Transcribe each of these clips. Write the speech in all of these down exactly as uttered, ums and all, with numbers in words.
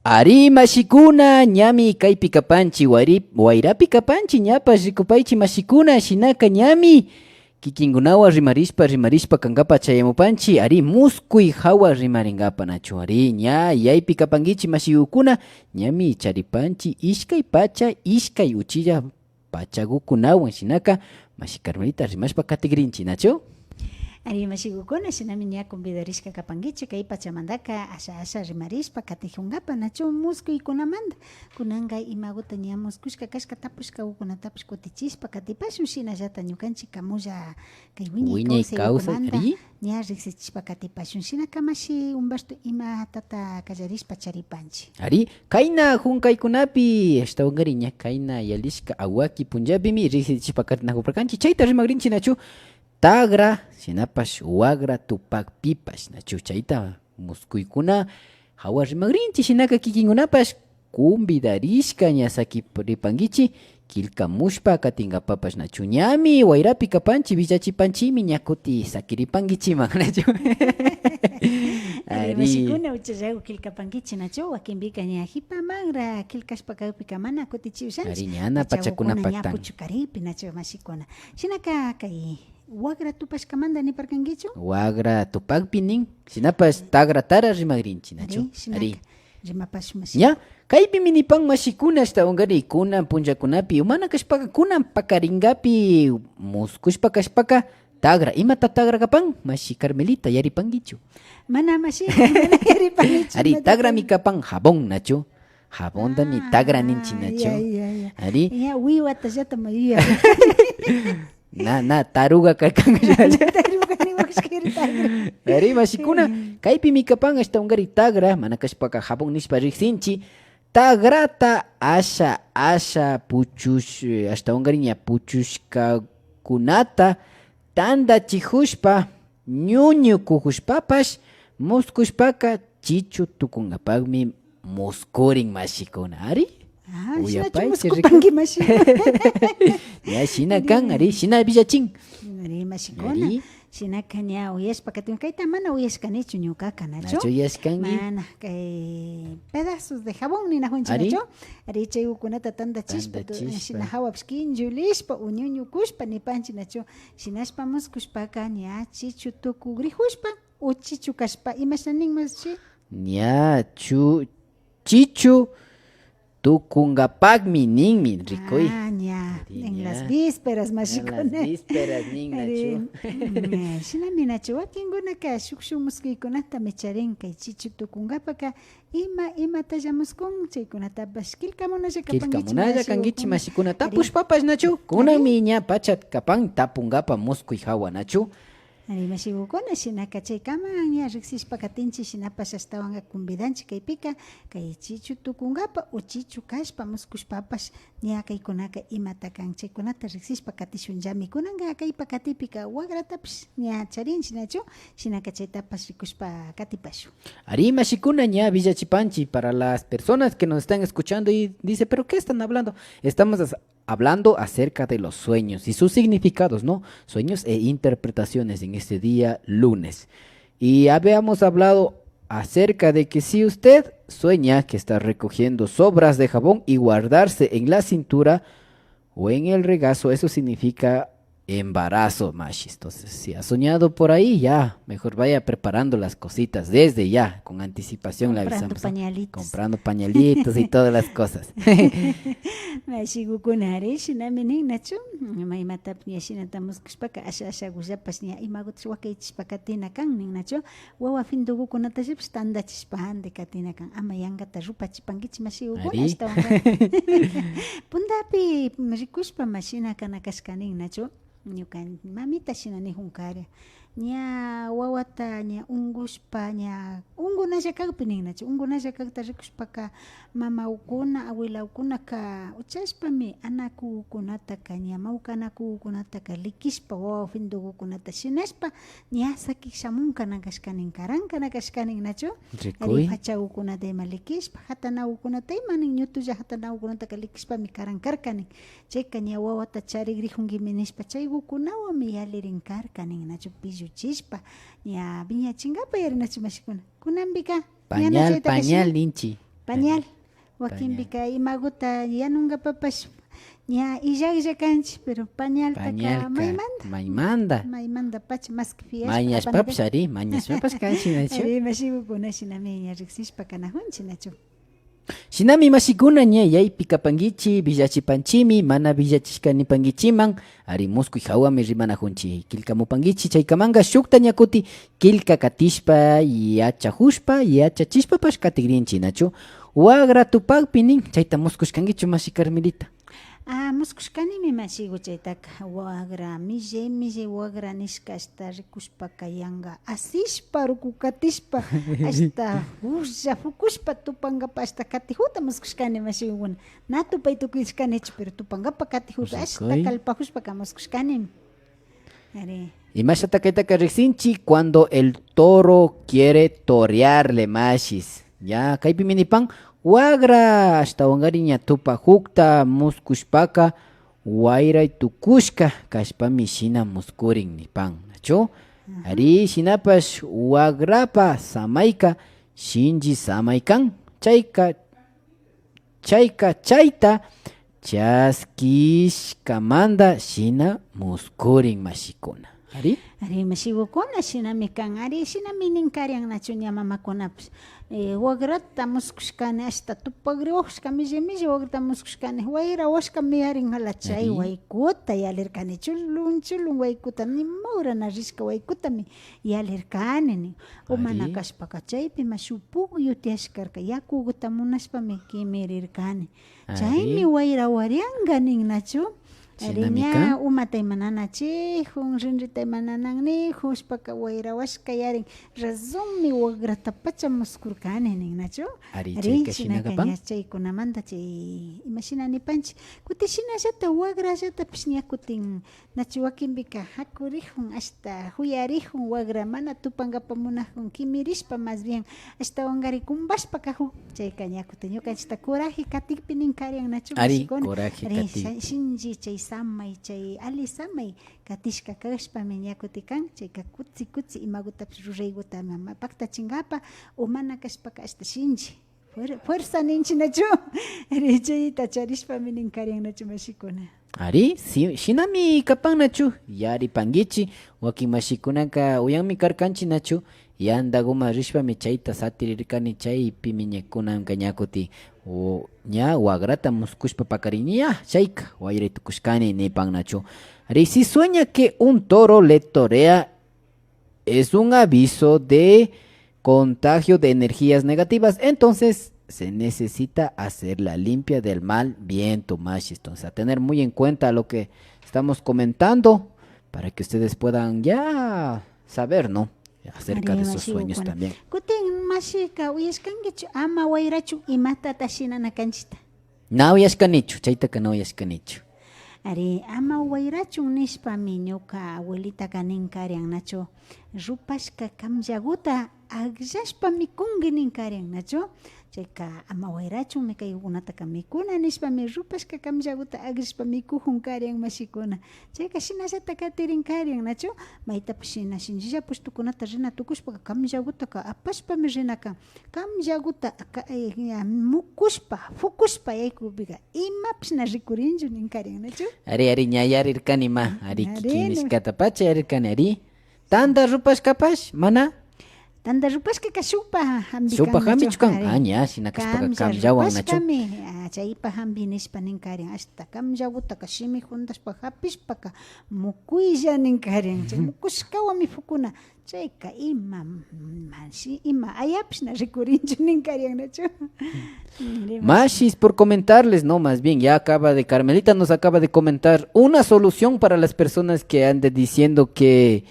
Ari, mashikuna, ñami kaypi kapanchi, wari-, wayrapi kapanchi, ñapash rikupaychi, mashikuna, shinaka ñami kikinkunawan rimarishpa, rimarishpa kankapa chayamupanchi, ari, muskuy hawa rimarinkapa, nachu, ari, ña yaypi kapankichi, mashikukuna, ñami charipanchi, ishkay pacha, ishkay uchilla pachakukunawan, shinaka mashi Carmelita rimashpa katigrinchi, nachu? Ari, mashikukuna, shinami ña convidarishka kapankichi kay pachamantaka asha asha rimarishpa katijunkapa, nachu, muskuykunamanta. Kunanka imaguta ña muskushka kashka tapushkagukunatapish kutichishpa katipashun, shinallata ñukanchi kamulla kay wiñay Wiñay kawsay, kawsaygukumanta ari. Ña riksichishpa katipashun. Shinaka mashi Humberto, imatata kallarishpa charipanchi? Ari, kayna hunkaykunapi, ashtawankarin ña kayna yalishka awaki punllapimi riksichishpa katinakuparkanchi. Chayta rimagrinchi, nachu? Tagra, shinapash wagra tupakpipash, nachu? Chayta muskuykuna hawa rimagrinchi, shinaka kikinkunapash convidarishka ña sakiripankichi, killkamushpa katinkapapash, nachu? Ñami wayrapi kapanchi, willachipanchimi, ña kuti sakiripankichiman, nachu? Ari, ari. Mashikuna, uchallagu killkapankichi, nachu? Wakinpika ña hipamanra killkashpa kakpika mana kutichiushanchi. Ari, ñana pachakuna ña paktan. Puchukaripi, nachu, mashikuna? Shinaka kay wagra tupashkamanta niparkankichu? Wagra tupakpi nin, shinapash tagratara rimagrinchi, nachu? Ari, shinaka. Ari. Rimapashun, mashi. Ña, kaypimi nipan, mashikuna, ashtawankarin kunan punllakunapi, o mana kashpaka kunan pakarinkapi muskushpa kashpaka, tagra. Imata tagra kapan, mashi Carmelita, yaripankichu? Mana, mashi, mana yaripankichu. Ari, tagrami kapan jabón, nachu? Jabontami tagra ninchi, nachu? Ya, ya, ya. Ari. Ya, wiwatallata ma yuya. Na, na, taruga karkan. Taruga niwashkari, taruga. Ari, mashikuna, kaypimi kapan ashtawankarin tagra, mana kashpaka jabón nishpa riksinchi. Tagrata asha, asha puchush, ashtawankarin ña puchushkakunata tantachijushpa, ñuñu kujushpapash, muskushpaka chichu tukunkapakmi muskurin, mashikuna. Ari? Ah, uyapaychi, shinachu muskupanki, mashi. Ña shina kan, ari, shina villachin. Ari, mashikuna. Ari. Shinaka ña uyashpa katin, kayta mana uyashkanichu ñukaka, nachu? Nachu uyashkanki? Mana, kay pedazos de jabón ninajunchi, ari, nachu? Ari, chaygukunata tantachishpa, tantachishpa, shina jawapish kinchullishpa o ñuñukushpa nipanchi, nachu? Shinashpa muskushpaka ña chichu tukugrijushpa o chichu kashpa, imashna ninmashi? Ña chu-, chichu tukunkapakmi ninmi, rikuy. Ah, ña. Ari, en ña. Las vísperas, mashikuna. En las vísperas nin, ari, nachu? Mm, shinami, nachu? Wakinkunaka shuk shuk muskuykunatami charin kay chichu tukunkapaka. Ima, imatalla muskun, chaykunatapash killkamunalla kapankichi, killkamunalla kankichi, mashikuna. Mashikuna. Ari. Tapushpapash, nachu? Kunanmi ña pacha kapan tapunkapa muskuy jawa, nachu? Ari, mashikukuna, shinaka chaykaman ña riksishpa katinchi, shinapash ashtawanka convidanchi kaypika, kay chichu tukunkapa o chichu kashpa muskushpapash, ña kaykunaka imata kan, chaykunata riksishpa katishunllami. Kunanka kaypa katipika wagratapish ña charinchi, nachu? Shinaka chaytapash rikushpa katipashun. Ari, mashikuna, ña villachipanchi para las personas que nos están escuchando y dice, "Pero ¿qué están hablando?". Estamos as-, hablando acerca de los sueños y sus significados, ¿no? Sueños e interpretaciones en este día lunes. Y habíamos hablado acerca de que si usted sueña que está recogiendo sobras de jabón y guardarse en la cintura o en el regazo, eso significa embarazo, mashis. Entonces, si ha soñado por ahí, ya, mejor vaya preparando las cositas desde ya, con anticipación le avisamos, ¿no? Comprando pañalitos. Comprando pañalitos y todas las cosas. Mashigukuna, ari, shinami nin, nachu? Ima, imatapish ña shinata muskushpaka, asha, ashagullapash ña imagutash wakaychishpa katina kan, nin, nachu? Wawa findugukunatallapish tandachishpa andi katina kan. Ama yangata rupachipankichi, mashigukuna, ari, ashtawanka. Pundapi rikushpa mashina kana kashka nin, nachu? Ñuka mamita shina nijunkaria. Ña wawata ña ungushpa, ña ungunalla kakpi nin, nachu? Ungunalla kakta rikushpaka, mamawkuna, abuelawkunaka uchashpami anakugukunataka, ña mawka anakugukunataka likishpa, wawa findugukunata shinashpa, ña sakik shamun kana kashka nin, karan kana kashka nin, nachu? Rikuy. Ari, pachagukuna ima likishpa, jatanagukunata ima nin, ñutulla jatanagukunataka likishpami karan karka nin. Chayka ña wawata charigrijunkimi nishpa, chaygukunawanmi yalirin karka nin, nachu? Pilluchishpa, ña wiñachinkapa yarinachu, mashikuna. Kunanpika, ñana pañal, chaytaka pañal shina ninchi. Pañal. Pañal. Wakinpika imaguta yanunkapapash ña illaklla kanchik, pero pañaltaka maymanta. Maymanta. Maymanta pacha, maski fiashpa, mañashpapash, ari, mañashpapash kanchik, nachu? Ari, mashikukuna shinami ña riksishpa kanajunchik, nachu? Shinami mashikuna ña yaypi kapankichik, willachipanchikmi, mana willachishka nipankichikman, ari, muskuy jawami rimanajunchik, killkamupankichik, chaykamanka shukta ña kuti killka katishpa, yachajushpa, yachachishpapash katigrinchik, nachu? Wagra tupakpi nin, chayta muskushkankichu, mashi Carmelita? Ah, muskushkanimi, mashiku, chaytaka. Wagra, millay, millay wagra nishka, ashta rikushpaka yanka asishpa, ruku katishpa, ashta julla jukushpa tupankapa ashta katijuta muskushkani, mashikukuna. Na tupay tukuyashkanichu, pero tupankapa katijuta ashta kallpajushpaka muskushkanimi. Ari. Imashata kaytaka riksinchik, cuando el toro quiere torearle, mashis. Ya, kaypimi nipan, wagra ashtawankarin ña tupajukta muskushpaka, wayra tukushka kashpami shina muskurin nipan, nachu? Ari, shinapash wagrapa samayka shinchi samay kan. Chayka, chayka, chayta chaskishkamanta shina muskurin, mashikuna. Ari? Ari, mashikukuna, shinami kan. Ari, shinami nin karian, nachu, ña mamakunapash. Eh, wagrata muskushkani, ashta tupagriwajushka, millay, millay wagrata muskushkani, wayrawashkami yarin jala chay waykuta yalirkani, chulun, chulun waykuta, nima ura na rishka waykutami yalirkani, nin. O mana kashpaka chaypima shuk pukyu tiyashkarka, yakuguta munashpami kimirirkani. Chaymi wayrawarianka nin, nachu? Ari, ña umata ima nanachijun, rinrita ima nanan nijushpaka wayrawashka yarin, razonmi wagratapacha muskurkani nin, nachu? Ari, chayka shinaka ña chaykunamanta chay, imashina nipanchik, kutin shinallata wagrallatapish ña kutin, nachu, wakinpika jakurijun, ashta juyarijun wagra, mana tupankapa munajun, kimirishpa, más bien, ashtawankarin kumbashpa kajun. Chayka ña kutin ñukanchikta coraje katikpi nin karian, nachu, mashikuna? Ari, coraje katik. Sha-, shinchi chay samay, chay ali samay katishka kashpami ña kutin kan, chayka kutsi, kutsi imagutapish rurayguta ma-, ma-, paktachinkapa, o mana kashpaka ashta shinchi. Fuer-, fuerza ninchik, nachu? Ari, chayta charishpami nin karian, nachu, mashikuna? Ari, si-, shinami kapan, nachu? Yaripankichik, wakin mashikunaka uyanmi karkanchik, nachu? Yantaguma rishpami chayta satirirkani, chaypimi ña kunanka ña kutin, o, ña wagrata muskushpa pakarin, ña chayka wayray tukushkani nipan, nachu? Ari, si sueña que un toro le torea, es un aviso de contagio de energías negativas. Entonces, se necesita hacer la limpia del mal viento, mashis. Entonces, a tener muy en cuenta lo que estamos comentando para que ustedes puedan ya saber, ¿no? Acerca de sus sueños también. Kutin mashika, uyashkankichu ama wayrachun imatata shinana kanchikta? Na uyashkanichu, chaytaka na uyashkanichu. Ari, ama wayrachun nishpami ñuka abuelitaka nin karian, nachu? Rupashka kamllaguta akllashpa mikunki nin karian, nachu? Chayka ama wayrachunmi kaykunataka mikuna nishpami rupashka kamllaguta akllashpa mikujun karian, mashikuna. Chayka shinallata katirin karian, nachu? Maytapash shina shinchilla pushtukunata rina tukushpaka kamllagutaka apashpami rina kan. Kamllaguta ka-, eh, ña mukushpa, fukushpa yaykukpika imapish na rikurinchu nin karian, nachu? Ari, ari, ña yarirkani ma, ari, kikin nishkatapacha yarirkani, ari. Tanta rupashkapash, mana? Tanta rupashkaka shukpa jambi kan, nachu? Shukpa jambichu kan? Ari. Ah, ña, shina kashpaka kamllawan, nachu? Kamlla rupashkami, ah, chaypa jambi nishpa nin karian. Ashta kamllagutaka shimi juntashpa japishpaka mukuylla nin karian. Chay mukushkawanmi fukuna. Chayka ima, mashi, ima ayapish na rikurinchu nin karian, nachu? Mashis, por comentarles, ¿no? Más bien, ya acaba de, Carmelita nos acaba de comentar una solución para las personas que anden diciendo que,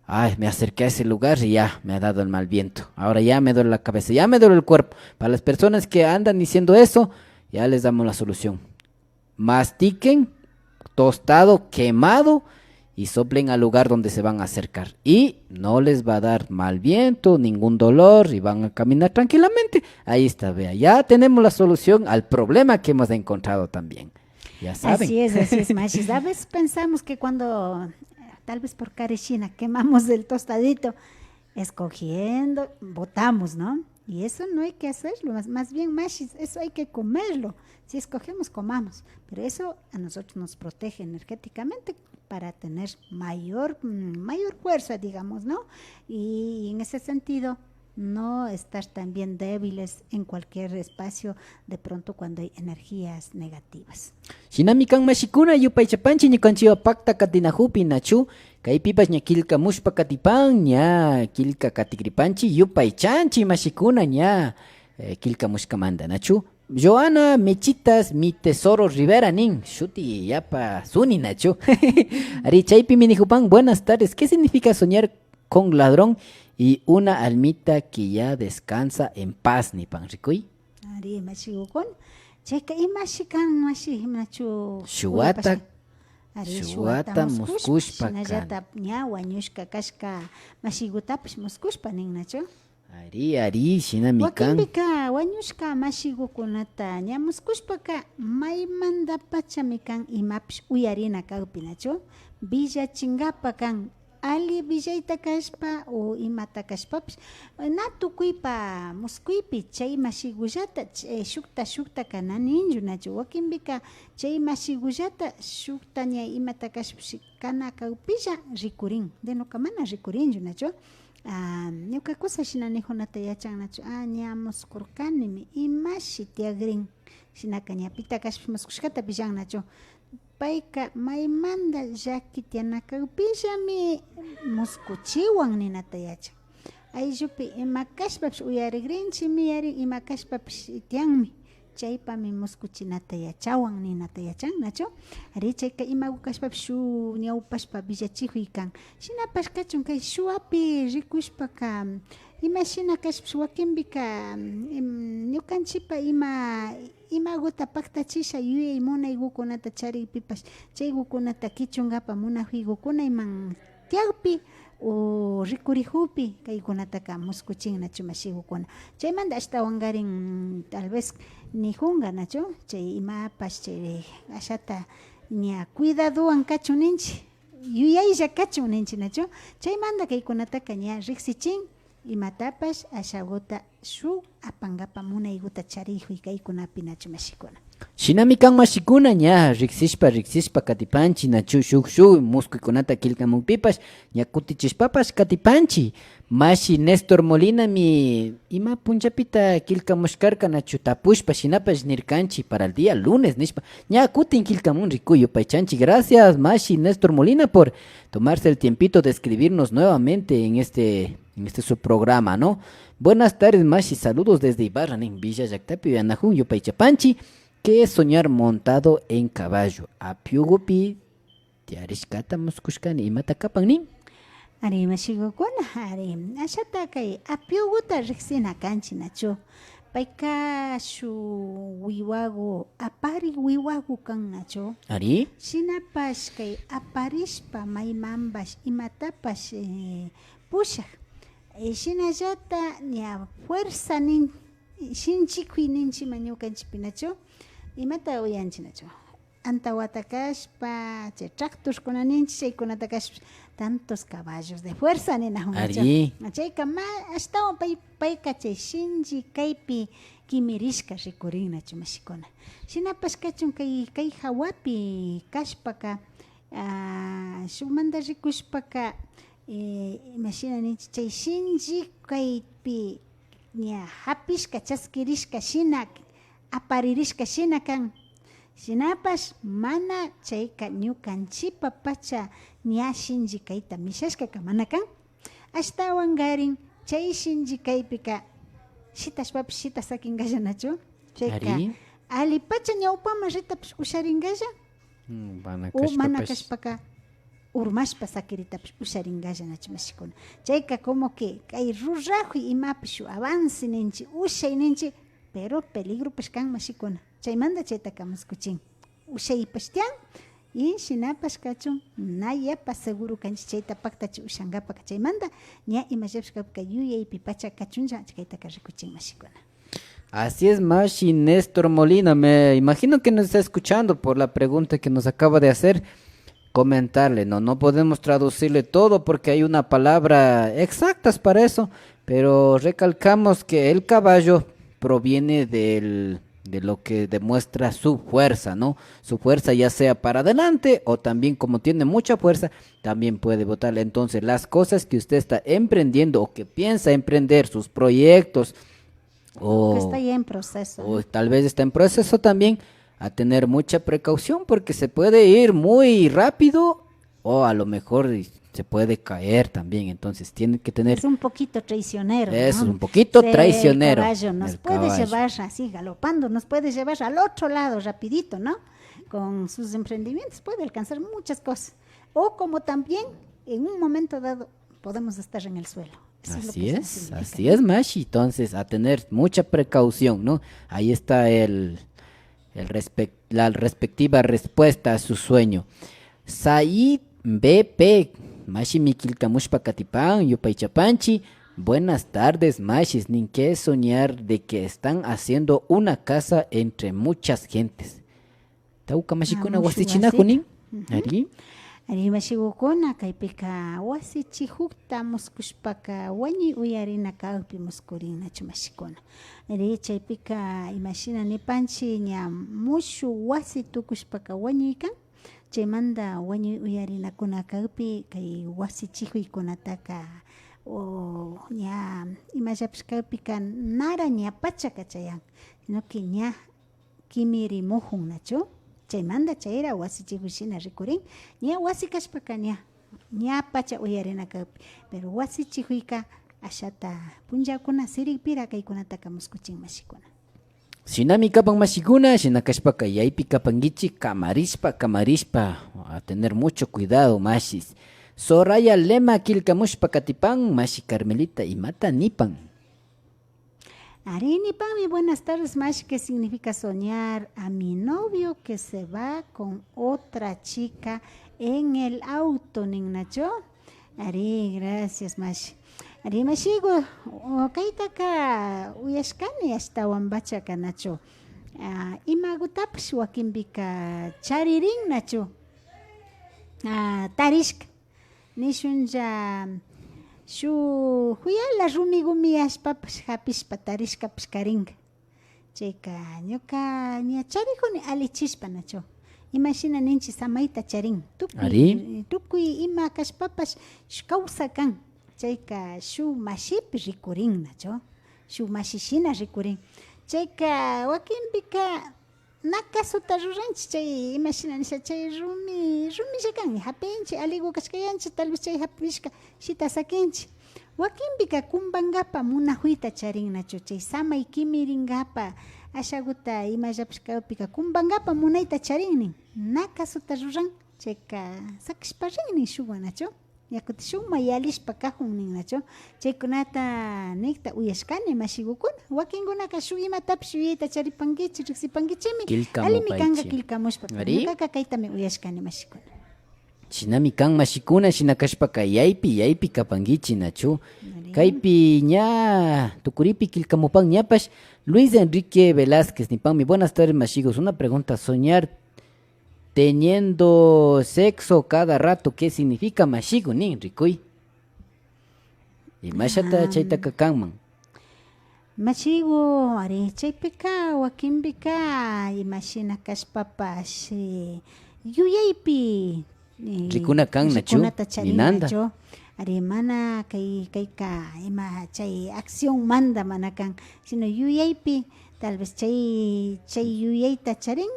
"Ay, me acerqué a ese lugar y ya me ha dado el mal viento. Ahora ya me duele la cabeza, ya me duele el cuerpo". Para las personas que andan diciendo eso, ya les damos la solución. Mastiquen tostado quemado y soplen al lugar donde se van a acercar. Y no les va a dar mal viento, ningún dolor y van a caminar tranquilamente. Ahí está, vea, ya tenemos la solución al problema que hemos encontrado también. Ya saben. Así es, así es, mashis. A veces pensamos que cuando, tal vez por carishina, quemamos el tostadito, escogiendo, botamos, ¿no? Y eso no hay que hacerlo, más, más bien, mashi, eso hay que comerlo. Si escogemos, comamos. Pero eso a nosotros nos protege energéticamente para tener mayor, mm, mayor fuerza, digamos, ¿no? Y en ese sentido, no estar también débiles en cualquier espacio, de pronto cuando hay energías negativas. Shinami kan mashikuna, yupaychapanchi ñukanchiwa pakta katinajupi, nachu? Kaypipash ña killkamushpa katipan, ña killka katigripanchi, yupaychanchi mashikuna ña, eh, killkamushkamanta, nachu? Joana Mechitas, mi tesoro Rivera nin, shuti yapa suni, nachu? Ari, chaypimi nijupan, buenas tardes, ¿qué significa soñar con ladrón y una almita que ya descansa en paz? Nipan, rikuy. Ari, mashigukuna. Chayka imashi kan, mashi, nachu? Shuwata, uyapashka. Ari, shuwata shuwata muskushpa, muskushpa kan. Shinallata ña wañushka kashka mashigutapish muskushpa nin, nachu? Ari, ari, shinami kan. Wakinpika wañushka mashigukunata ña muskushpaka maymandapachami kan imapish uyarina kakpi, nachu? Villachingapa kan. Alli villayta kashpa o imata kashpapish, na tukuypa muskuypi chay mashigullata, ch-, eh, shukta, shuktaka na ninchu, nachu? Wakinpika chay mashigullata shukta ña imata kashpapish kana kakpilla rikurin. De noka mana rikurinchu, nachu? Ah, ñuka kusa shina nijunata yachan, nachu? Ah, ña muskurkanimi, imashi tiyagrin. Shinaka ña pita kashpapish muskushkata villan, nachu? Payka maymanda llaki tiyana kakpillami muskuchiwan ninata yachan. Ayllupi ima kashpapish uyarigrinchimi, ari, ima kashpapish tiyanmi. Chaypami muskuchinata yachawan ninata yachan, nachu? Ari, chayka imagu kashpapish shu ñawpashpa villachijuy kan. Shinapash kachun kay shuwapi rikushpaka, imashina kashpapish wakinpika, em, ñukanchipa ima imaguta paktachisha yuyay munaygukunata charikpipash, chaygukunata kichungapa munajuygukunayman tiyakpi o rikurijupi kaykunataka muskuchin, nachu, mashigukuna? Chaymanda ashtawangarin, tal vez, nijunga, nachu? Chay imapash chay ashata ña cuidadowan kachun ninchi, yuyaylla kachun ninchi, nachu? Chaymanda kaykunataka ña riksichin, imatapash ashaguta shuk apangapa munayguta charijuy kaykunapi, nachu, mashikuna? Shinami kan, mashikuna, ña riksishpa, riksishpa katipanchi, nachu, shuk, shuk muskuykunata killkamukpipash, ña kutichishpapash katipanchi. Mashi Néstor Molinami ima punchapita killkamushkarka, nachu, tapushpa, shinapash nirkanchi para el día lunes nishpa, ña kutin killkamun rikuy, yupaychanchi. Gracias, mashi Néstor Molina, por tomarse el tiempito de escribirnos nuevamente en este en este su programa, ¿no? Buenas tardes, mashi, saludos desde Ibarra, nin, Villa llaktapi uyanajun, yupaychapanchi, ¿qué es soñar montado en caballo? Apiogupi tiyarishkata muskushkani, imata kapan, nin. Ari, mashigukuna, ari, ashata kay apioguta riksina kanchi, nachu? Payka shuk wiwagu, apari wiwagu kan, nachu? Ari. Shinapash kay aparishpa maymanpash imatapash, eh, pushak. Eh, shinallata ña fuerza nin, shinchikuy ninchima ñukanchipi, nachu? Imata uyanchi, nachu? Antawata kashpa, chay tractorkuna ninchi, chaykunata kashpa, tantos caballos de fuerza ninajun, nachu? Ari. Chayka ma, ashtawan pay, payka chay shinchi kaypi kimirishka rikurin, nachu, mashikuna? Shinapash kachun kay, kay jawapi kashpaka, ah, shukmanda rikushpaka, eh, imashina ninchi, chay shinchi kaypi ña japishka, chaskirishka shina, aparirishka shina kan. Shinapash mana chayka ñukanchipa pacha ña shinchi kayta mishashkaka mana kan. Ashtawankarin chay shinchi kaypika shitashpapish shita sakingalla, nachu? Chayka ari, allipacha ñawpaman ritapish usharingalla. Mm, mana o mana kashpapash, kashpaka urmashpa sakiritapish usharingalla, nachu, mashikuna? Chayka como que kay rurajuy imapish shuk avance ninchi, ushay ninchi, pero peligropash kan, mashikuna. Chaymanda chaytaka muskuchin. Ushaypash tiyan, y shinapash kachun, na yapa seguro kanchi chayta paktachi ushankapaka. Chaymanda ña imashapish kapka yuyaypi pacha kachunlla, chaytaka rikuchin, mashikuna. Así es, mashi Néstor Molina. Me imagino que nos está escuchando por la pregunta que nos acaba de hacer. comentarle, ¿no? No podemos traducirle todo porque hay una palabra exactas para eso, pero recalcamos que el caballo proviene del, de lo que demuestra su fuerza, ¿no? Su fuerza ya sea para adelante o también como tiene mucha fuerza, también puede botar. Entonces, las cosas que usted está emprendiendo o que piensa emprender, sus proyectos, o, que está ya en proceso, o tal vez está en proceso también, a tener mucha precaución porque se puede ir muy rápido o a lo mejor y se puede caer también. Entonces tiene que tener... Es un poquito traicionero, es, ¿no? Un poquito... Sí, traicionero. El caballo nos puede llevar así galopando, nos puede llevar al otro lado rapidito, ¿no? Con sus emprendimientos puede alcanzar muchas cosas. O como también en un momento dado podemos estar en el suelo. Eso es lo que significa. Así es, así es, mashi. Entonces, a tener mucha precaución, ¿no? Ahí está el, el respec-, la respectiva respuesta a su sueño. Said B P, mashi mi killkamushpa katipan, yupaychapanchi. Buenas tardes, mashis. Nin que soñar de que están haciendo una casa entre muchas gentes. Tawka mashikuna, ah, wasichinaku nin. Ari. Ari mashigukuna, kaypika wasichijukta muskushpaka wañuy uyarina kakpi muskurin nachu mashikuna. Ari, chaypika imashina nipanchi, ña mushu wasi tukushpaka wañuy kan. Chaymanta wañuy uyarinakuna kakpi kay wasichijuykunataka o ña imallapish kakpika nara ñapachaka chayan, sino que ña kimirimujun nachu. Chaymanta chayra wasichijuy shina rikurin, ña wasi kashpaka ña, ña pacha uyarina kakpi, pero wasichijuyka ashata punllakuna sirikpira kaykunataka muskuchin mashikuna. Shinami kapan mashikuna, shina kashpaka yaypi kapankichi kamarishpa, kamarishpa, a tener mucho cuidado mashis. Soraya Lema killkamushpa katipan, mashi Carmelita, imata nipan? Ari, nipanmi, buenas tardes, mashi, ¿qué significa soñar a mi novio que se va con otra chica en el auto? Nin nachu. Ari, gracias, mashi. Ari, mashigu, o, kaytaka uyashkani ashtawan pachaka nachu. Ah, imagutapash wakinpika charirin nachu. Ah, tarishka. Nishunlla, shuk juyala rumigumi ashpapash japishpa tarishkapash karinga. Chayka ñuka ña charijuni alichishpa nachu. Imashina ninchi, samayta charin. Tukuy, ari, tukuy ima kashpapash shuk kawsa kan. Chayka shuk mashipi rikurin nachu. Shuk mashi shina rikurin. Chayka wakinpika na kasuta ruranchi, chay imashina nisha, chay rumi, rumilla kan, japinchi, aligu kashkayanchi, tal vez chay japishka shita sakinchi. Wakinpika kumbangapa munajuyta charin nachu, chay samay kimiringapa, ashaguta imallapish kakpika kumbangapa munayta charin nin, na kasuta ruran, chayka sakishpa rin nin shukwan nachu. Ña kutin shukman yalishpa kajun nin nachu. Chaykunata nikta uyashkani mashigukuna. Wakinkunaka shuk imatapish yuyayta charipankichi, riksipankichimi. Alimi kanka killkamushpa. Ari. Ñukaka kaytami uyashkani mashikuna. Shinami kan mashikuna, shina kashpaka yaypi, yaypi kapankichi nachu. Ari. Kaypi ña tukuripi killkamupan ñapash Luis Enrique Velázquez nipanmi, buenas tardes mashigus, una pregunta, soñar teniendo sexo cada rato, ¿qué significa mashigu? Nin, rikuy. Imashata chaytaka kanman. Mashigu, ari, chaypika, wakinpika, imashina kashpapash, eh, yuyaypi, eh, rikuna kan nachu, rikunata charin ninanda nachu. Ari, mana kay, kayka, ima, chay accionmanda mana kan, sino yuyaypi, tal vez chay, chay yuyayta charin,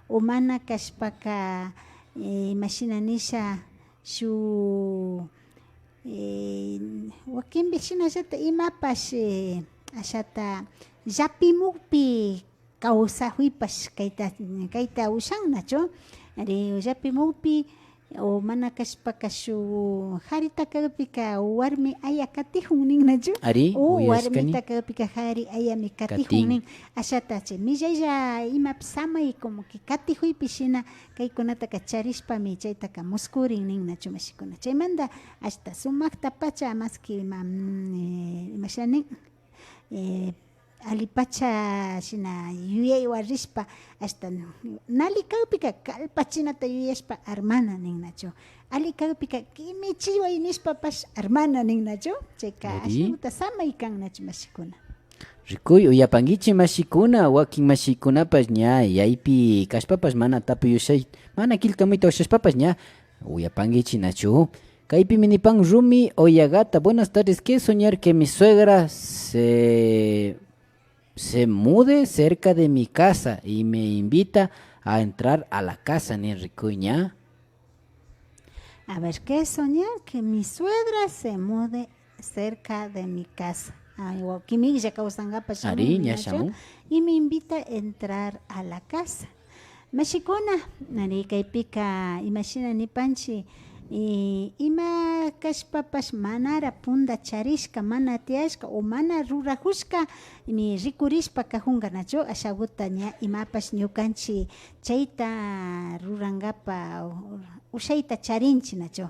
o mana kashpaka, eh, imashina nisha, shuk, eh, wakinpi shinallata imapash, eh, ashata llapimukpi kawsajuypash kayta, kayta ushan nachu. Ari, llapimukpi o mana kashpaka shuk jarita kakpika warmi aya katijun nin nachu. Ari, o uyashkani. Warmita kakpika jari ayami katijun nin. Ashata chay millaylla imapi samay como que katijuypi shina kaykunataka charishpami chaytaka muskurin nin nachu mashikuna. Chaymanta ashta sumakta pacha maski ima, mm, eh, imasha nin, eh, allipacha shina yuyaywan rishpa, hasta nali kakpika kallpachinata yuyashpa armana ninnachu. Alli kakpika kimichiway nishpapash armana ninnachu. Chayka ashakuta samay kannachu, mashikuna. Rikuy, uyapankichik mashikuna, wakin mashikunapash ña yaypi kashpapash mana tapuyushay, mana killkamuyta ushashpapash ña uyapankichik nachu. Kaypimi nipan Rumi Oyagata: "Buenas tardes, ¿qué soñar que mi suegra se, se mude cerca de mi casa y me invita a entrar a la casa?", nin rikuy ña. A ver, ¿qué soñar? Que mi suegra se mude cerca de mi casa. Ay, wakimilla kawsankapash shamun, ña shamun. Y me invita a entrar a la casa. Mashikuna, ari kaypika imashina nipanchik, eh, ima kashpapash manara punta charishka, mana tiyashka o mana rurajushka, mi rikurishpa kajunka nachu, ashakuta ña imapash ñukanchik chayta rurankapa ushayta charinchik nachu.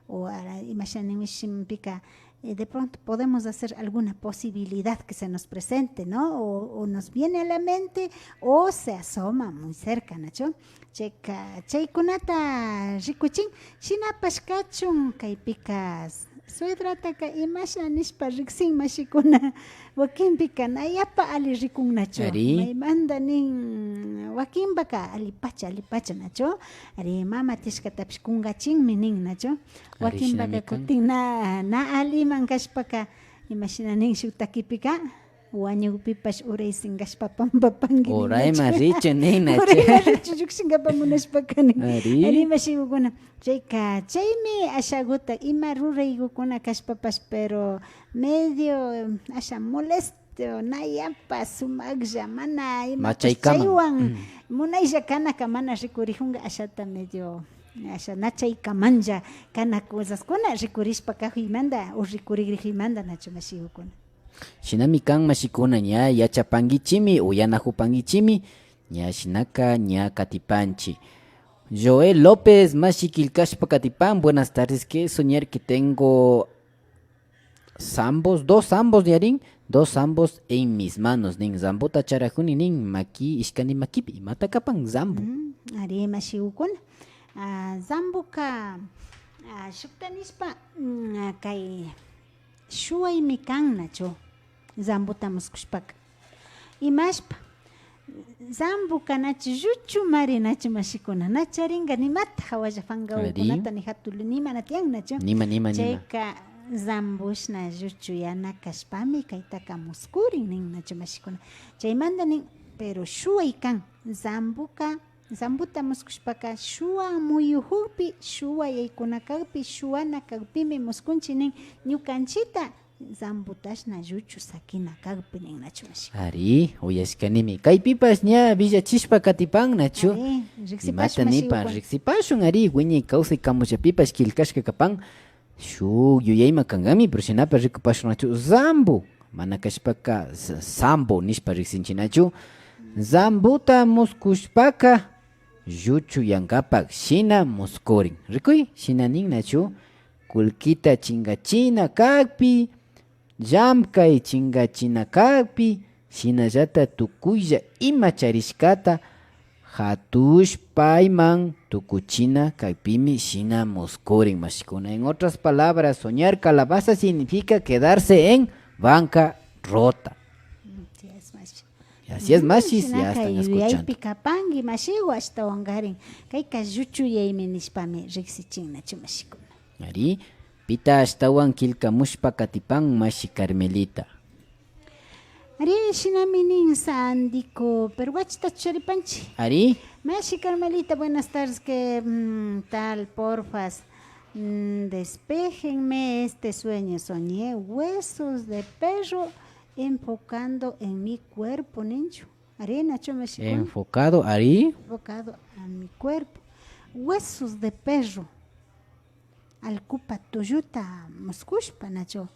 O ara, imashina nin shimipika, eh, de pronto podemos hacer alguna posibilidad que se nos presente, ¿no? O, o nos viene a la mente o se asoma muy cerca, nachu. Chayka, chaykunata rikuchin, shinapash kachun kaypika suegrataka imasha nishpa riksin mashikuna. Wakinpika na yapa alli rikunnachu. Ari. Maymanta nin, wakinpaka allipacha, allipacha nachu. Ari, mama tiyashkatapish kunkachinmi nin nachu. Ari, wakinpaka shinami kan. Kutin na, na alliman kashpaka, imashina nin shuk takipika, wañukpipash uraysin kashpa pampapanki nin nachu. Urayman richun nin nachu. Urayman richun llukshinkapak munashpaka nin. Ari. Ari, mashikukuna. Chayka, chaymi ashakuta ima ruraykukuna kashpapash, pero medio asha molesto, na yapa sumaklla, mana imapash machaykaman. Chaywan, mm, munaylla kanaka mana rikurijunka, ashata medio, asha na chaykamanlla kana cosaskuna rikurishpa kajuymanta o rikurigrijuymanta nachu, mashikukuna. Shinami kan, mashikuna, ña yachapankichimi, uyanajupankichimi, ña shinaka ña katipanchi. Joel López, mashi killkashpa katipan: "Buenas tardes, que soñar que tengo zambos, dos zambos", yarin, "dos zambos en mis manos", nin, zambota charajuni nin, maki, ishkani makipi, imata kapan zambo? Mm, ari, mashikukuna. Ah, zamboka, ah, shukta nishpa, mm, ah, kay shuwaymi kan nachu, zambota muskushpaka. Imashpa, zamboka nachu, lluchumari nachu, mashikuna, na charinka nimata jawalla pankawakunata, ari, ni jatun nima na tiyan nachu. Nima, nima, nima. Chayka zamboshna lluchuyana kashpami kaytaka muskurin nin nachu, mashikuna. Chaymanta nin, pero shuway kan, zamboka Zambota muskushpaka shuwa muyujukpi, shuwa yaykuna kakpi, shuwana kakpimi muskunchi nin, ñukanchita zambotashna lluchu sakina kakpi nin nachu, mashi. Ari, uyashkanimi. Kaypipash ña villachishpa katipan nachu. Ari, riksipashun, imata nipan, mashikukuna. Riksipashun, ari, wiñay kawsay kamullapipash killkashka kapan. Shuk yuyayma kankami, pero shinapash rikupashun nachu, zambo, mana kashpaka z-, zambo nishpa riksinchi nachu. Zambota muskushpaka lluchuyankapak shina muskurin. Rikuy, shina nin nachu, kullkita chinkachina kakpi, llamkay chinkachina kakpi, shinallata tukuylla ima charishkata jatushpayman tukuchina kakpimi shina muskurin, mashikuna. En otras palabras, soñar calabaza significa quedarse en bancarrota. Mm, así es, mashi. Así es, mm, mashis, ya shinaka están escuchando. Yuyaypi kapanki, mashigu, ashtawankarin. Kayka lluchuyaymi nishpami riksichin nachu, mashikuna. Ari, pita ashtawan killkamushpa katipan, mashi Carmelita? Ari, shinami nin Sandico, pero guachita charipanchi. Ari. Mashi Carmelita, buenas tardes, ¿qué, mm, tal, porfas? Mm, despéjenme este sueño, soñé huesos de perro enfocando en mi cuerpo, ninchu. Ari, nachu, mashi. Enfocado, ari. Enfocado a mi cuerpo. Huesos de perro. Allkupa tulluta muskushpa, nachu.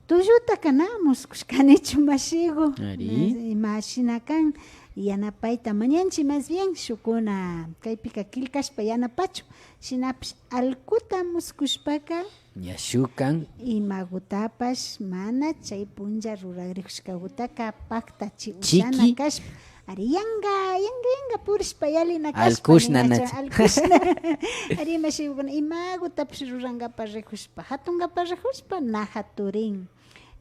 Tullutaka na muskushkanichu, mashigu. Ari. Na, imashina kan, yanapayta mañanchi, más bien, shukkuna kaypika killkashpa yanapachun. Shinapish allkuta muskushpaka, ña shuk kan. Imagutapash mana chay punlla ruragrijushkagutaka paktachi ushana kashpa. Ari, yanga, yanga, yanga purishpa yalina kashpa. Allkushna ninachu, nachu. Allkushna. Ari, mashigukuna, imagutapash rurangapa rijushpa, jatungapak rijushpa, na jaturin.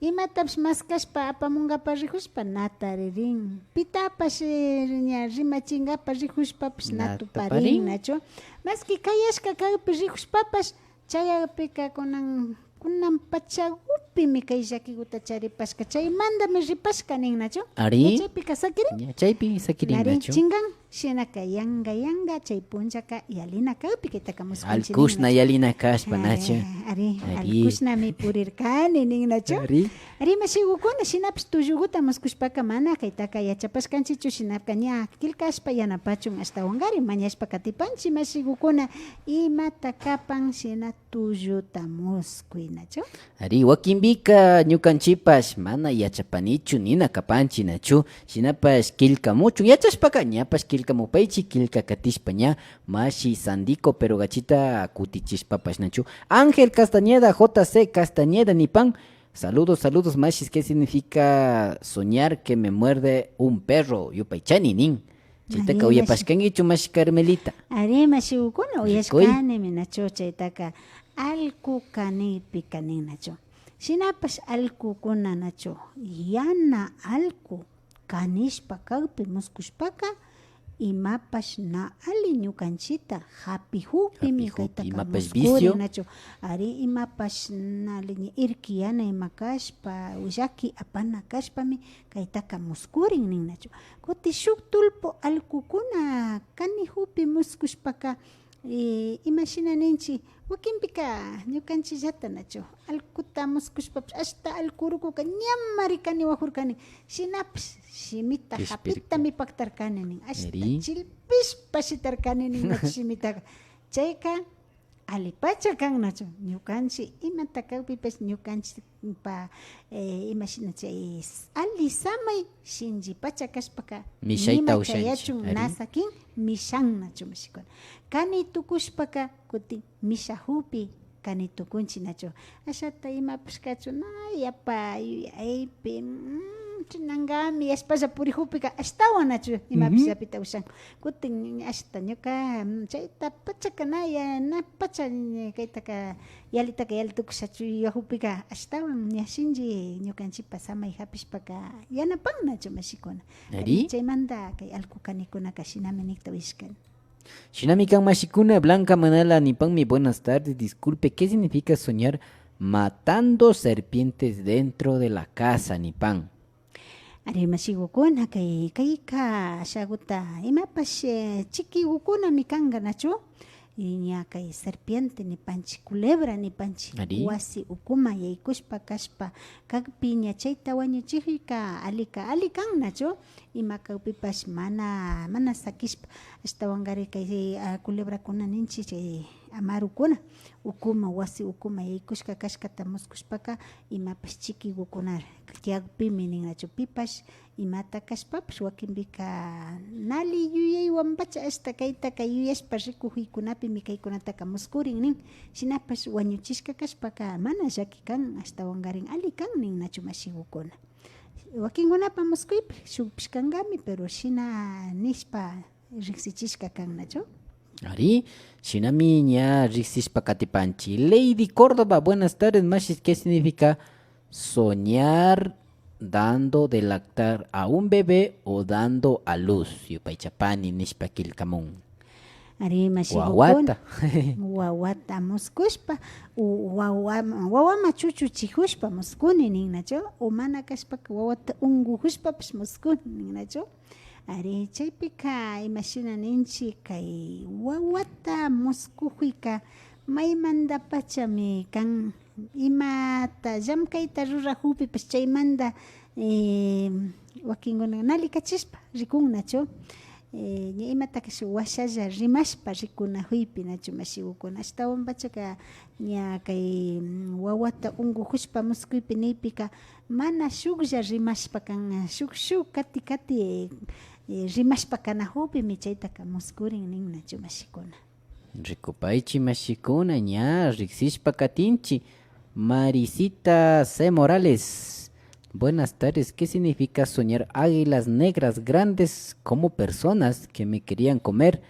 Imatapash maskashpa apamungapak rijushpa, na taririn. Pitapash, eh, ña rimachingapak rijushpapash, na tuparin, nachu. Maski kayashka kakpi rijushpapash, chaypika kunan, kunan pachagupimi kay llakiguta charipashka, chaymantami ripashka nin, nachu. Ari. Ña chaypika sakirin. Ña chaypi sakirin, ari, nachu. Chingan, shinaka yanga, yanga, chay punllaka yalina kakpi kaytaka muskunchi nin, nachu. Allkushna yalina kashpa, ari, nachu. Ari, ari. Allkushnami purirkani nin, nachu. Ari. Ari, mashigukuna, shinapish tulluguta muskushpaka mana kaytaka yachapashkanchichu, shinaka ña killkashpa yanapachun, ashtawankari mañashpa katipanchi, mashigukuna, imata kapan shina tulluta muskuy, nachu. Ari, wakinpika ñukanchipash mana yachapanichu nina kapanchi, nachu. Shinapash killkamuchun yachashpaka, ñapash killkamupaychi, killka katishpa ña mashi Sandico Perogachita kutichishpapash, nachu. Ángel Castañeda, J C Castañeda nipan, saludos, saludos, mashis, ¿qué significa soñar que me muerde un perro? Yupaychani nin. Chaytaka uyapashkankichu, mashi Carmelita? Ari, mashigukuna, uyashkanimi, nachu, chaytaka allku kanipika nin, nachu. Shinapash allkukuna, nachu, yana allku kanishpa kakpi muskushpaka, imapash na alli ñukanchita japijukpimi kaytaka muskurin, nachu. Ari, imapash na alli ña irkiyana ima kashpa, llaki apana kashpami kaytaka muskurin nin, nachu. Kuti shuk tullpu allkukuna kanijukpi muskushpaka, eh, imashina ninchi, wakinpika ñukanchillata, nachu, allkuta muskushpapash ashta allku urukuka ñamari kaniwajurkani, shinapash shimita japitami paktarkani nin, ashta chilpishpa shitarkani nin, nachu, shimitaka. Chayka allipacha kan, nachu. Ñukanchi imata kakpipash ñukanchipa, eh, imashina chay s-, alli samay shinchipacha kashpaka nima chayachun, ari, na sakin mishan, nachu, mashikuna. Kani tukushpaka kutin mishajukpi kani tukunchi, nachu. Ashata imapash kachun na yapa yuyaypi, mm, chinangami yashpalla purijukpika ashtawan, nachu, imapash yapita ushan. Kutin ashta ñuka, mm, chayta pachaka na ya, na pacha, mm, kaytaka yalitaka yali tukushachu yuyajukpika ashtawan ña shinchi ñukanchipa samay japishpaka yanapan, nachu, mashikuna. Ari. Ari, chaymanta kay allku kanikunaka shinami nikta uyashkani. Shinami kan, mashikuna. Blanca Manala nipanmi, buenas tardes, disculpe, ¿qué significa soñar matando serpientes dentro de la casa? Nipan. Ari, mashigukuna, kay, kayka ashaguta imapash, eh, chikigukunami kanga, nachu? Y ña kay serpiente nipanchi, culebra nipanchi, ari, wasi ukuma yaykushpa kashpa kakpi ña chayta wañuchijuyka allika alli kan, nachu? Ima kakpipash mana, mana sakishpa, ashtawankari kay, ah, culebrakuna ninchi, chay amarukuna, ukuma, wasi ukuma yaykushka kashkata muskushpaka, imapash chikigukuna tiyakpimi nin, nachu? Pipash imata kashpapash, wakinpika na alli yuyaywanpacha ashta kaytaka yuyashpa rikujuykunapimi kaykunataka muskurin nin. Shinapash wañuchishka kashpaka mana llaki kan, ashtawankarin alli kan nin, nachu, mashigukuna. Wakinkunapa muskuypi shukpish kankami, pero shina nishpa riksichishka kan, nachu? Ari, shinami ña riksishpa katipanchi. Lady Córdoba, buenas tardes, mashis, ¿qué significa soñar dando de lactar a un bebé o dando a luz? Yupaychapani nishpa killkamun. Ari, mashigukuna. Wawata. Wawata muskushpa, u-, wawa-, wawama chuchuchijushpa muskuni nin, nachu? O mana kashpaka wawata unkujushpapash muskuni nin, nachu? Ari, chaypika imashina ninchi, kay wawata muskujuyka maymantapachami kan, imata llamkayta rurajukpipash chaymanta, eh, wakinkuna nalikachishpa rikun, nachu? Eh, ña imatakash washalla rimashpa rikunakuypi, nachu mashigukuna. Ashtawanpachaka ña kay, mm, wawata unkukushpa muskuypi nikpika mana shuklla rimashpa kan, shuk, shuk kati, kati, eh, eh, rimashpa kanakukpimi chaytaka muskurin nin, nachu mashikuna. Rikupaychi mashikuna, ña riksishpa katinchi. Marisita C. Morales. Buenas tardes. ¿Qué significa soñar águilas negras grandes como personas que me querían comer?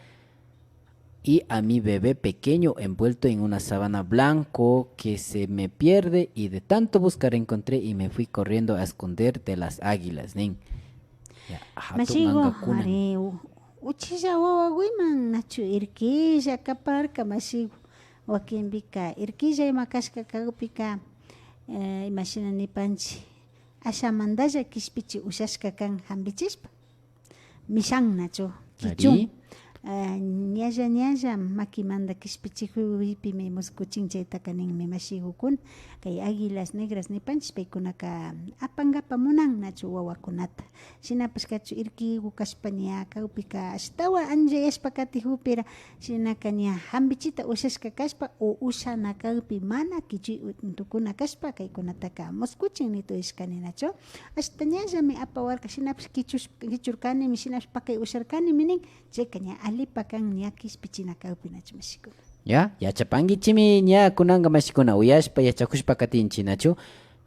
Y a mi bebé pequeño envuelto en una sábana blanco que se me pierde y de tanto buscar encontré y me fui corriendo a esconder de las águilas, nin. Ya, hatun Mashigu, ankakunan. Ari, u-, uchilla wawakuyman nachu irkilla kaparka mashigu. Wakinpika irkilla ima kashka kakpika, eh, imashina nipanchi, ashamantalla kishpichi ushashka kan hampichishpa. Mishan nachu, kichun. Ari. Ah, ñalla, ñalla makimanta kishpichikuypimi muskuchin chaytaka ninmi mashigukuna. Kay águilas negras nipanchik, paykunaka apankapa munan nachu wawakunata. Shinapash kachu irkiku kashpa ña kakpika ashtawan anchayashpa katikukpira, shinaka ña hampichita ushashka kashpa o ushana kakpi mana kichuy untukuna kashpa kaykunataka muskuchin nituyashkani nachu. Ashta ñallami apawarka, shinapash kichush-, kichurkanimi, shinapash pakay usharkanimi nin, chayka ña allipa kan ña kishpichina kakpi nachu mashikuna. Ya, yachapankichimi ña kunanka mashikuna uyashpa yachakushpa katinchi nachu.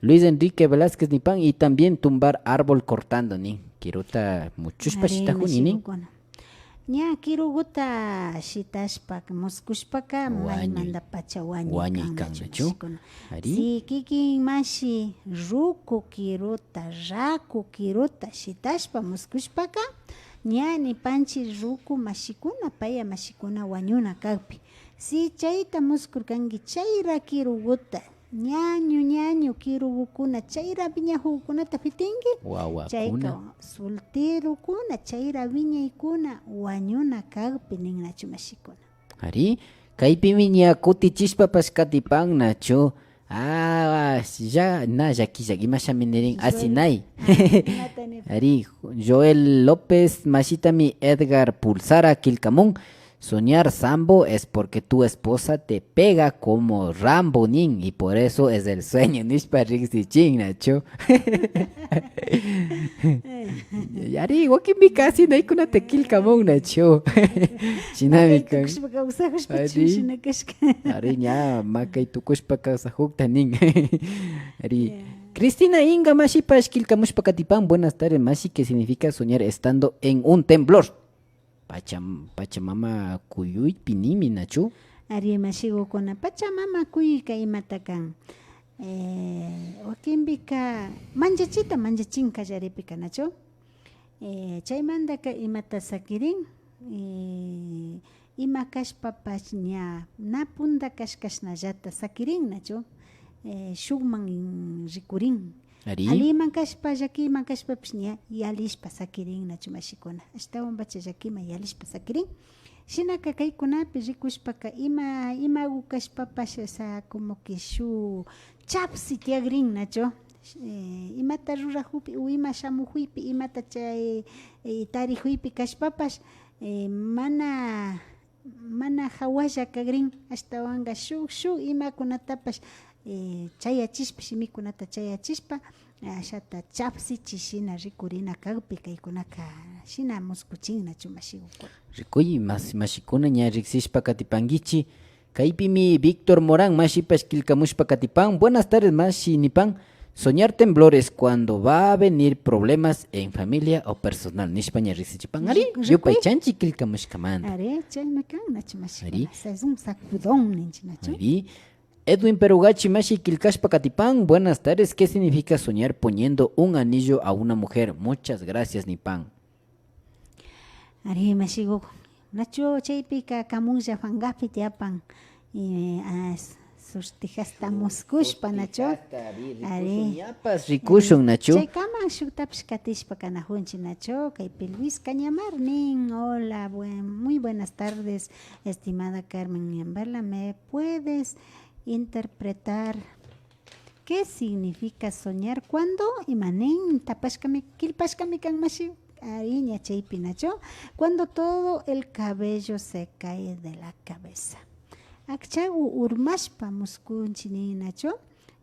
Luis Enrique Velázquez nipan y también tumbar árbol cortando nin. Kiruta muchushpa Ari, shitakuni nin. Mashikukuna. Ña kirukuta shitashpa, muskushpaka Wañuy. Maymanta pacha wañuy Wañuy kan, kan, nachu, nachu? Mashikuna. Ari. Si kikin mashi ruku kiruta, raku kiruta shitashpa muskushpaka, ña nipanchi ruku mashikuna, paya mashikuna wañuna kakpi. Si chayta muskurkanki, chayra kirukuta, ñañu, ñañu kirukukuna chayra wiñakukunata pitinki, Wawakuna. Chayka solterokuna chayra wiñaykuna wañuna kakpi nin nachu mashikuna. Ari, kaypimi ña kutichishpapash katipan nachu. Ah, ya, na llakilla, imashami nirin, Joel. Asinay. Ah, imata nipan. Ari, Joel López, mashitami Edgar Pulsara killkamun. Soñar sambo es porque tu esposa te pega como Rambo nin, y por eso es el sueño, nishpa riksichin nachu. Ari, wakinpika asinaykunata killkamun nachu. Shinami kan. Ari. Tukushpa kawsakushpa Ari. Chinshina kashka. Ari, ña makay tukushpa kawsakukta nin. Ari. Ya. Cristina Inga mashipash killkamushpa katipan, buenas tardes mashi, ¿qué significa soñar estando en un temblor? Pacham-, Pachamama kuyuypi nimi, nachu? Ari, mashigukuna, Pachamama kuyuyka imata kan? Eh, wakinpika manchachita manchachin kallaripika, nachu? Eh, chaymantaka imata sakirin? Eh, ima kashpapash ña na punta kashkashnallata sakirin, nachu? Eh, shukman rikurin. Ari. Alliman kashpa, llakiman kashpapish ña yalishpa sakirin, nachu mashikuna? Ashtawanpacha llakiman yalishpa sakirin. Shinaka kaykunapi rikushpaka ima, imagu kashpapash, o sea, como que shuk chapsi tiyakrin, nachu? Eh, imata rurakukpi o ima shamukukpi, imata chay, eh, tarikukpi kashpapash, eh, mana mana hawalla kakrin, ashtawanka shuk, shuk imakunatapash, eh, chayachishpa, shimikunata chayachishpa, ashata chapsichi shina rikurina kakpi kaykunaka shina muskuchin, nachu mashigukuna? Rikuy, mas-, mashikuna ña riksishpa katipankichi. Kaypimi Víctor Morán mashipash killkamushpa katipan. Buenas tardes, mashi, nipan. Soñar temblores cuando va a venir problemas en familia o personal, nishpa ña riksichipan. Ari, ri-, rikuy. Yupaychanchi killkamushkamanta. Ari, chaymi kan, nachu mashikuna. Ari. Sazón sacudón ninchi, nachu? Ari. Edwin Perugachi mashi killkashpa katipan. Buenas tardes, ¿qué significa soñar poniendo un anillo a una mujer? Muchas gracias, nipan. Ari, mashigu, nachu chaypika kamunlla pankapi tiyapan, y, ah, s-, sortijasta muskushpa, nachu? Sortijasta, ari, rikushun. Ari. Ñapash rikushun, nachu? Chaykama shuktapish katishpa kanakunchi, nachu? Kaypi Luis Cañamar nin, hola, buen, muy buenas tardes, estimada Carmen Ñambala, ¿me puedes interpretar qué significa soñar cuando? Ima nin, tapashkami, killpashkami kan, mashi. Ari, ña chaypi nachu. Cuando todo el cabello se cae de la cabeza. Akchagu urmashpa muskunchi nin nachu.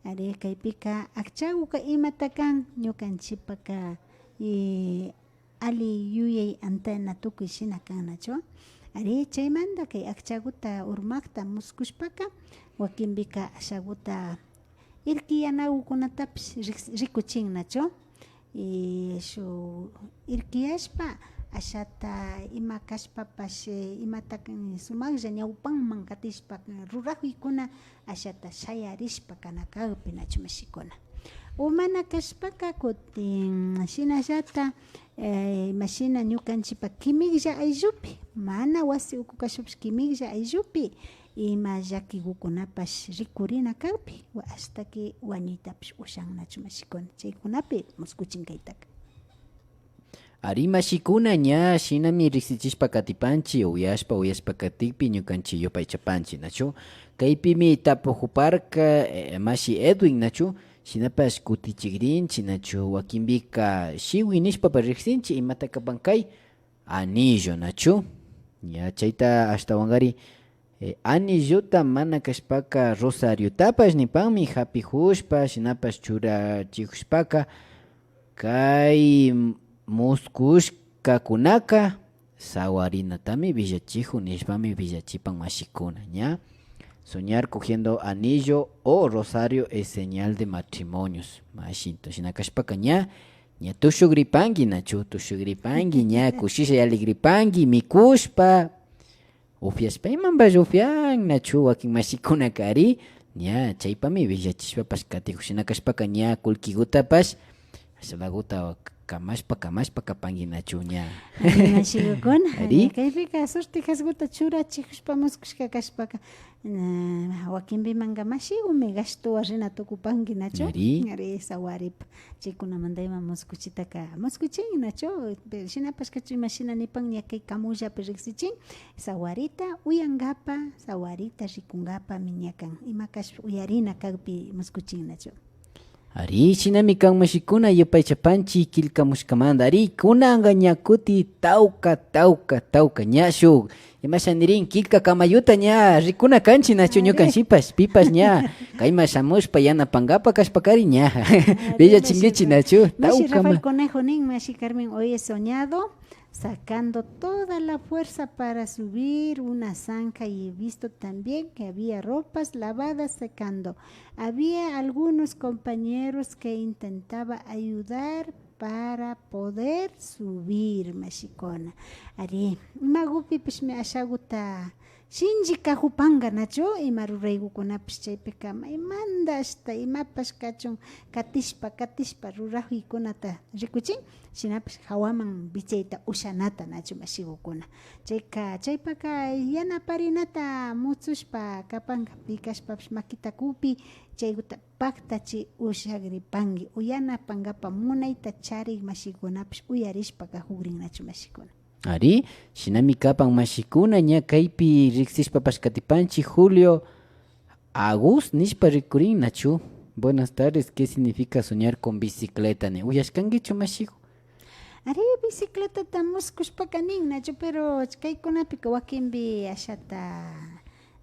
Ari, kaypika akchaguka imata kan ñukanchipaka, eh, ali yuyay antena tukuy shina kan nachu. Ari, chaymanta kay akchaguta urmakta muskushpaka wakinpika ashaguta irkiyanagukunatapish rik-, rikuchin nachu. Y shuk irkiyashpa ashata ima kashpapash, eh, imata kan sumaklla ñawpanman katishpa, eh, rurakuykuna ashata shayarishpa kana kakpi nachu mashikuna. O mana kashpaka kutin shinallata, eh, imashina ñukanchipa kimiklla ayllupi, mana wasi uku kashpapish kimiklla ayllupi ima llakigukunapash rikurina kakpi, wa-, ashtaki wañuytapish ushan nachu mashikuna, chaykunapi muskuchin kaytaka. Ari mashikuna, ña shinami riksichishpa katipanchi, uyashpa, uyashpa katikpi ñukanchi yupaychapanchi, nachu? Kaypimi tapukuparka, eh, mashi Edwin, nachu? Shinapash kutichigrinchi, nachu? Wakinpika shiwi nishpapash riksinchi, imata kapan kay anillo, nachu? Ña chayta ashtawankari, eh, anillota mana kashpaka rosariotapash nipanmi japikushpa, shinapash churachikushpaka, kay muskushkakunaka sawarinatami willachikun nishpami willachipan mashikuna, ña. Soñar cogiendo anillo o rosario es señal de matrimonios. Mashinto, shina kashpaka ña, ña tushugripanki, nachu? Tushugripanki, ña kushisha yalligripanki, mikushpa, upiashpa imanpash upian, nachu? Wakin mashikunaka ari, ña, chaypami willachishpapash katijun. Shina kashpaka ña kullkigutapash ashalaguta kamashpa, kamashpa kapanki, nachu? Ña. Ari, mashigukuna, ari, ña, kaypika sortijasguta churachijushpa muskushka kashpaka, ña, wakinpimanka mashigumi gastuwan rina tukupanki, nachu? Ari. Ari, sawaripa. Chaykunamanta ima muskuchitaka muskuchin, nachu? Pero shinapash kachun, imashina nipan, ña kay kamullapi riksichin, sawarita uyankapa, sawarita rikunkapami ña kan. Ima kashpa uyarina kakpi muskuchin, nachu? Ari, shinami kan mashikuna, yupaychapanchi killkamushkamanta. Ari, kunanka ña kuti tawka, tawka, tawka, ña shuk Imasha nirin, killka kamayuta ña rikuna kanchi, nachu? Ari. Ñukanchipash, pipash ña kayman shamushpa yanapankapa kashpakari ña. Ari, villachinkichi, mashi, nachu? Mashi tawkama. Rafael Conejo nin, mashi Carmen, hoy he soñado sacando toda la fuerza para subir una zanja y he visto también que había ropas lavadas secando. Había algunos compañeros que intentaba ayudar para poder subir, mashikuna. Ari, imagupipishmi ashaguta shinchi kajupanka, nachu? Ima ruraygukunapish chaypika maymanta ashta imapash kachun katishpa, katishpa rurajuykunata rikuchin, shinapash jawaman vichayta ushanata, nachu, mashigukuna? Chayka, chaypaka yanaparinata mutsushpa kapanka, pi kashpapish makita kupi, chayguta paktachi ushagripanki, uyanapankapa munayta charik mashikunapish uyarishpa kajugrin, nachu, mashikuna? Ari, shinami kapan mashikuna, ña kaypi riksishpapash katipanchi, Julio Agus nishpa rikurin, nachu? Buenas tardes, ¿qué significa soñar con bicicleta? Ni uyashkankichu, mashiku? Ari, bicicletata muskushpaka nin, nachu, pero kaykunapika wakinpi ashata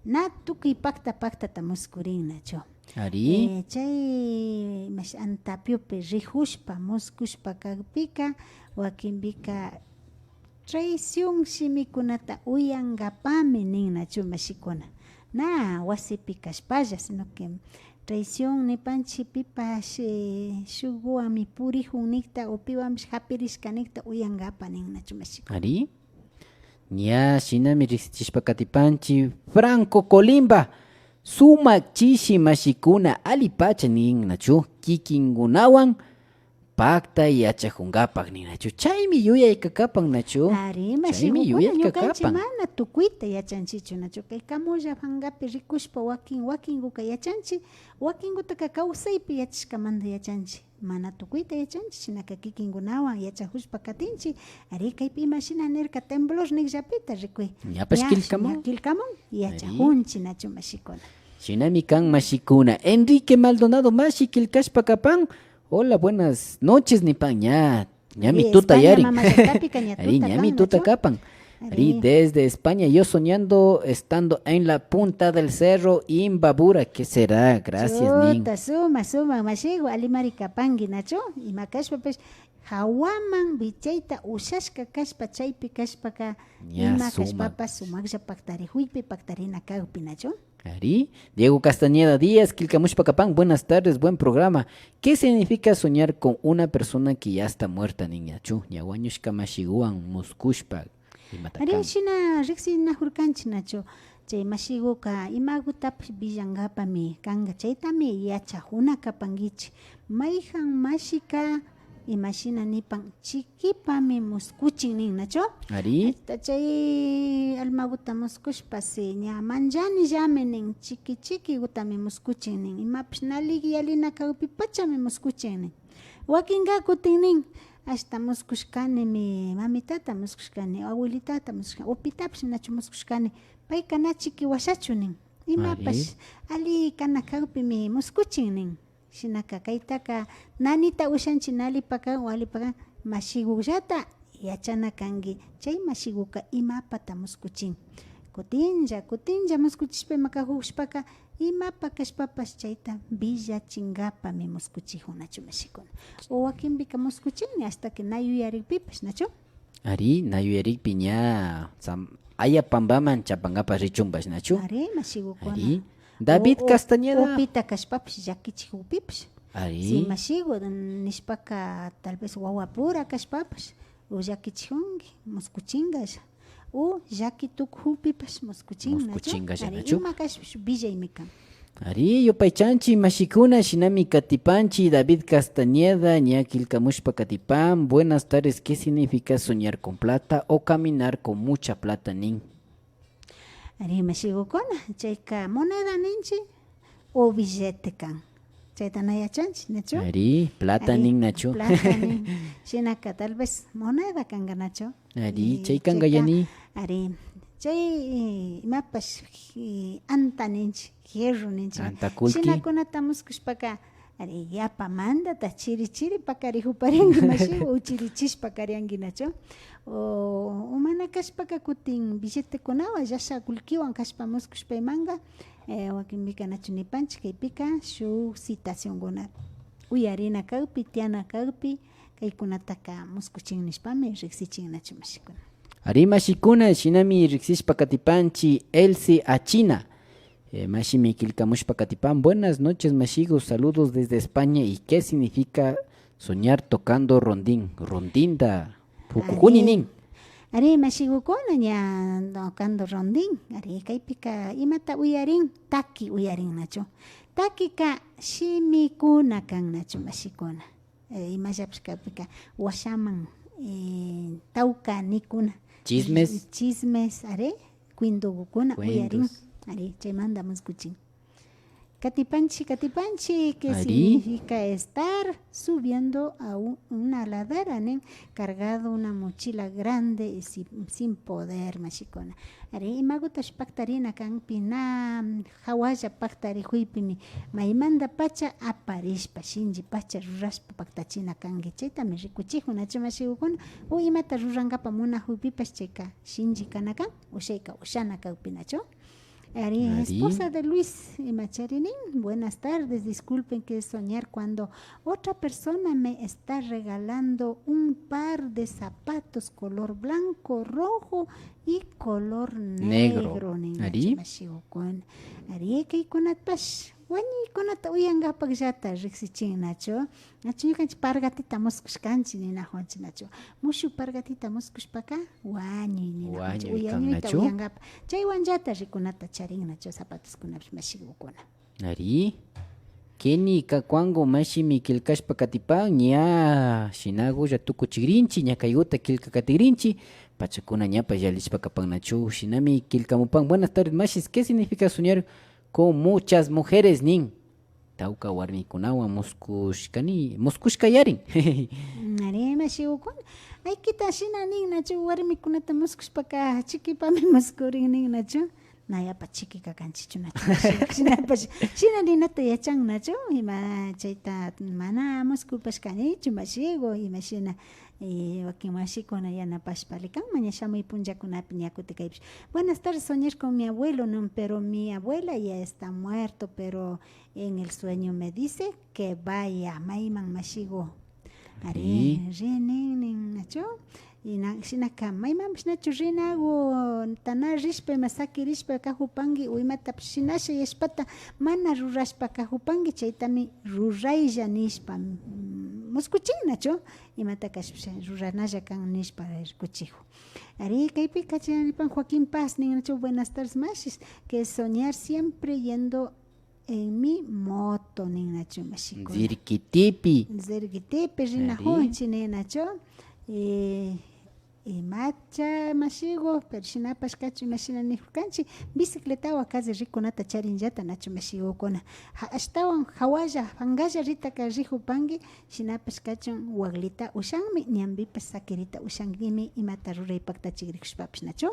na tukuy pakta paktata muskurin, nachu. Ari. Eh, chay, imash, antapiopi rijushpa, muskushpa kakpika, wakinpika traición shimikunata uyankapami nin, nachu, mashikuna. Na wasipi kashpalla, sino que traición nipanchi pipash, eh, shukwanmi purijun nikta o piwanpish japirishka nikta uyankapa nin, nachu, mashikuna. Ari. Ña, shinami riksichishpa katipanchi, Franco Colimba, sumak chishi mashikuna alipacha nin, nachu, kikinkunawan pakta yachajunkapak nin, nachu. Chaymi yuyayka kapan, nachu. Ari, chaymi mashikukuna, yuyayka ñukanchi kapan. Mana tukuyta yachanchichu, nachu. Kay kamulla pankapi rikushpa wakin, wakinkuka yachanchi, wakinkutaka kawsaypi yachashkamanta yachanchi. Mana tukuyta yachanchi, shinaka kikinkunawan yachajushpa katinchi. Ari, kaypi imashina nirka, temblor nikllapita rikuy. Ñapash ña, killkamun. Ña killkamun, ari, yachajunchi, nachu, mashikuna. Shinami kan, mashikuna. Enrique Maldonado mashi killkashpa kapan. Hola, buenas noches, nipan ña. Ñami tuta España yarin. Mama llaktapi kaña. Ari, tuta ñami kan, tuta nachu? Kapan. Ari, ari. Desde España, yo soñando estando en la punta del cerro Imbabura. ¿Qué será? Gracias, nin. Chuta, suma, suma, mashigu, alimari kapanki, nachu? Ima kashpapash, hawaman vichayta ushashka kashpa, chaypi kashpaka, ña ima sumak. Kashpapash, sumaklla paktarijuypi, paktarina kakpi, nachu? Ari, Diego Castañeda Díaz, killkamushpa kapan, buenas tardes, buen programa. ¿Qué significa soñar con una persona que ya está muerta, nin, nachu? Ña wañushka mashiguwan muskushpa, imata kan? Ari, shina riksinajurkanchi, nachu? Chay mashiguka imagutapish villankapami kanka, chaytami yachajuna kapankichi. Mayjan mashika, imashina nipan, chikipami muskuchin nin, nachu? Ari. Hasta chay almaguta muskushpa, si ña manllanillami nin, chiki chikigutami muskuchin nin, imapish nalli yallina kakpipachami muskuchin nin. Wakinka kutin nin, hasta muskushkanimi, mamitata muskushkani, abuelitata muskushkani, o pitapish nachu muskushkani, payka na chikiwashachu nin. Imapash, ari, alli kana kakpimi muskuchin nin. Shinaka kaytaka nanita ushanchi, nallipaka, wallipaka, mashigullata yachana kanki. Chay mashiguka imapata muskuchin. Kutinlla, kutinlla muskuchishpa ima kajushpaka, imapa kashpapash chayta villachinkapami muskuchijun nachu, mashikuna. O wakinpika muskuchinmi, hasta que na yuyarikpipash, nachu? Ari, na yuyarikpi ña sam-, aya pampaman chapankapak richunpash, nachu? Ari, mashigukuna. Ari. David Castañeda. O, o, o pita kashpapish, llakichijukpipish. Ari. Si mashigu, mm, nishpaka, tal vez wawapura kashpapish, o llakichijunki, muskuchinkalla. O llaki tukujukpipash muskuchin, nachu? Muskuchinkalla, ari, nachu? Ima kashpapish villaymi kan. Ari, yupaychanchi, mashikuna, shinami katipanchi, David Castañeda, ña killkamushpa katipan. Buenas tardes, ¿qué significa soñar con plata o caminar con mucha plata? nin. Ari, mashigukuna, chayka moneda ninchi o billete kan. Chayta na yachanchi, nachu? Ari, plata nin, nachu? Plata nin. Shinaka tal vez moneda kanka, nachu? Ari, y chay kanka chayka, yani. Ari, chay, eh, imapash, eh, anta ninchi, hierro ninchi. Anta kullki. Shinakunata muskushpaka, ari, yapa mandata chiri chiri pakarijuparianki, mashi, uchirichishpa karianki, nachu? O, o mana kashpaka kutin billetekunawan, llasha kullkiwan kashpa muskushpa imanka, eh, wakinpika nachu nipanchi, kaypika shuk citacionkuna uyarina kakpi, tiana kakpi, kaykunataka muskuchin nishpami riksichin, nachu, mashikuna? Ari, mashikuna, shinami riksishpa katipanchi Elsie Achina. Eh, mashimi killkamushpa katipan. Buenas noches, mashigu. Saludos desde España. ¿Y qué significa soñar tocando rondín? Rondinta pukujuni nin. Ari, mashigukuna, ña tocando rondín. Ari, kaypika imata uyarin? Taki uyarin, nachu? Takika shimikuna kan, nachu, mashikuna? Eh, imallapish kakpika washaman, eh, tawka nikuna. Chismes. Chismes, ari, cuentokukuna uyarin. Cuentos. Ari, chaymanta muskuchin. Katipanchi, katipanchi, ¿qué significa estar subiendo a u-, una ladera, nin, cargado una mochila grande y sin, sin poder, mashikuna? Ari, imagutash paktarina kanpi, na, mm, hawalla paktarijuypimi, maymantapacha aparishpa, shinchipacha rurashpa paktachina kanki. Chaytami rikuchijun, nachu, mashigukuna? O imata rurankapa munajuypipash chayka shinchi kana kan, ushayka ushana kakpi, nachu? Ari, ari. Esposa de Luis, imachari nin, buenas tardes, disculpen que soñar cuando otra persona me está regalando un par de zapatos color blanco, rojo y color negro, negro, nin, ari, nachu, mashigukuna. Ari, kaykunatapash wañuykunata uyankapakllata riksichin, nachu? Nachu ñukanchi pargatita muskushkanchi ninajunchi, nachu? Mushuk pargatita muskushpaka wañuy ninajunchi, wañuy kan, uyañuyta nachu? Uyankapa. Chaywanllata rikunata charin, nachu? Zapatoskunapish, mashigukuna. Ari. Kenny Cacuango mashimi killkashpa katipan, ña shinagulla tukuchigrinchi, ña kayguta killka katigrinchi, pachakuna ñapash yallishpa kapan, nachu? Shinami killkamupan. Buenas tardes, mashis. ¿Qué significa soñar con muchas mujeres? nin. Tawka warmikunawan muskushkani, muskushkayarin. Mm, ari, mashigukuna. Aykita shina nin, nachu? Warmikunata muskushpaka chikipami muskurin nin, nachu? Na yapa chikika kanchichu, nachu? Shinapash, shina ninata yachan, nachu? Ima chayta mana muskupashkanichu, mashigu, imashina. Eh, wakin mashikuna yanapashpa rikanman ña shamuy punllakunapi ña kutin kaypish. Buenas tardes, soñé con mi abuelo, no, pero mi abuela ya está muerto, pero en el sueño me dice que vaya, mayman mashigu. Ari, ri nin, nin, nachu? Y na, shinaka, maymanpish nachu rinagu, tana rishpa, ima sakirishpa kajupanki, o imatapish shinasha yashpata mana rurashpa kajupanki, chaytami ruraylla nishpa, mm, muskuchin, nachu? Imata kashpash ruranalla kan nishpa rikuchijun. Ari, kaypika chayanipan Joaquín Paz nin, nachu? Buenas tardes, mashis, que soñar siempre yendo en mi moto, nin, nachu, mashikuna. Zirkitipi. Zirkitipi rinajunchi, nin, nachu. Eh, imacha mashigu, pero shinapash kachun, imashina nijurkanchi, bicicletawan casi rikunata charinllata, nachu, mashigukuna. Ja-, ashtawan jawalla, pangalla ritaka rijupanki, shinapash kachun, waglita ushanmi, ñanpipash sakirita ushankimi, imata ruray pakta chigrijushpapish, nachu.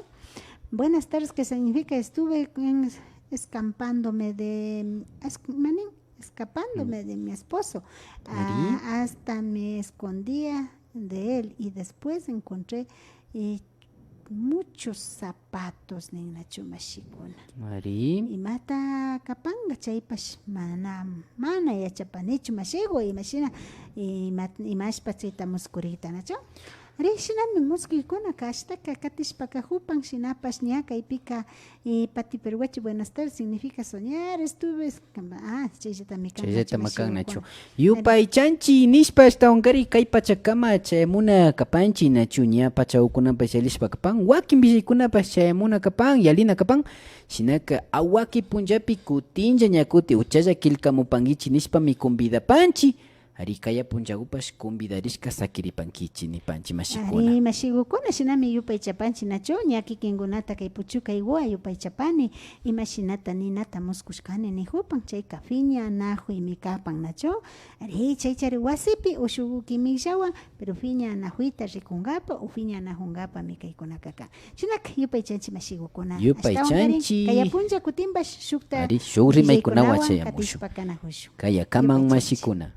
Buenas tardes, ¿qué significa? Estuve en escapándome de, es-, manin, escapándome de mi esposo. Ah, hasta me escondía de él y después encontré, eh, muchos zapatos, nin, nachu, mashikuna. Ari. Imata kapanga chaypash mana, mana yachapanichu mashigu, imashina, ima, imashpa chayta muskurita, nachu. Ari, shinami muskuykuna kashtaka katishpa kajupan, shinapash ña kaypika, eh, Pati Peruachi, buenas tardes, significa soñar, estuve, ah, chayllatami kan, chayllata nachu, makan, nachu. Mashigukuna. Yupaychanchi nishpa ashtawankari kay pachakama chayamuna kapanchi, nachu, ña pachakukunapash yalishpa kapan, wakin willaykunapash chayamuna kapan, yalina kapan, shinaka awaki punllapi kutinlla ña kuti uchalla killkamupankichi nishpami convidapanchi. Ari, kaya punllakupash convidarishka sakiripankichi nipanchi, mashikuna. Ari, mashigukuna, shinami yupaychapanchi, nachu, ña kikinkunata kay puchukaykuwa yupaychapani, imashinata ninata muskushkani nijupan, chayka piñanajuymi kapan, nachu. Ari, chaychari wasipi ushuku kimikllawan, pero piñanajuyta rikunkapa o piñanajunkapami kaykunaka kan. Shinaka yupaychanchi, mashigukuna. Yupaychanchi. Ashtawankari kaya punlla kutinpash shukta, ari, shuk rimaykunawan willaykunawan chayamushun. Katishpa kanajushun. Kayakaman, yupaychanchi, mashikuna.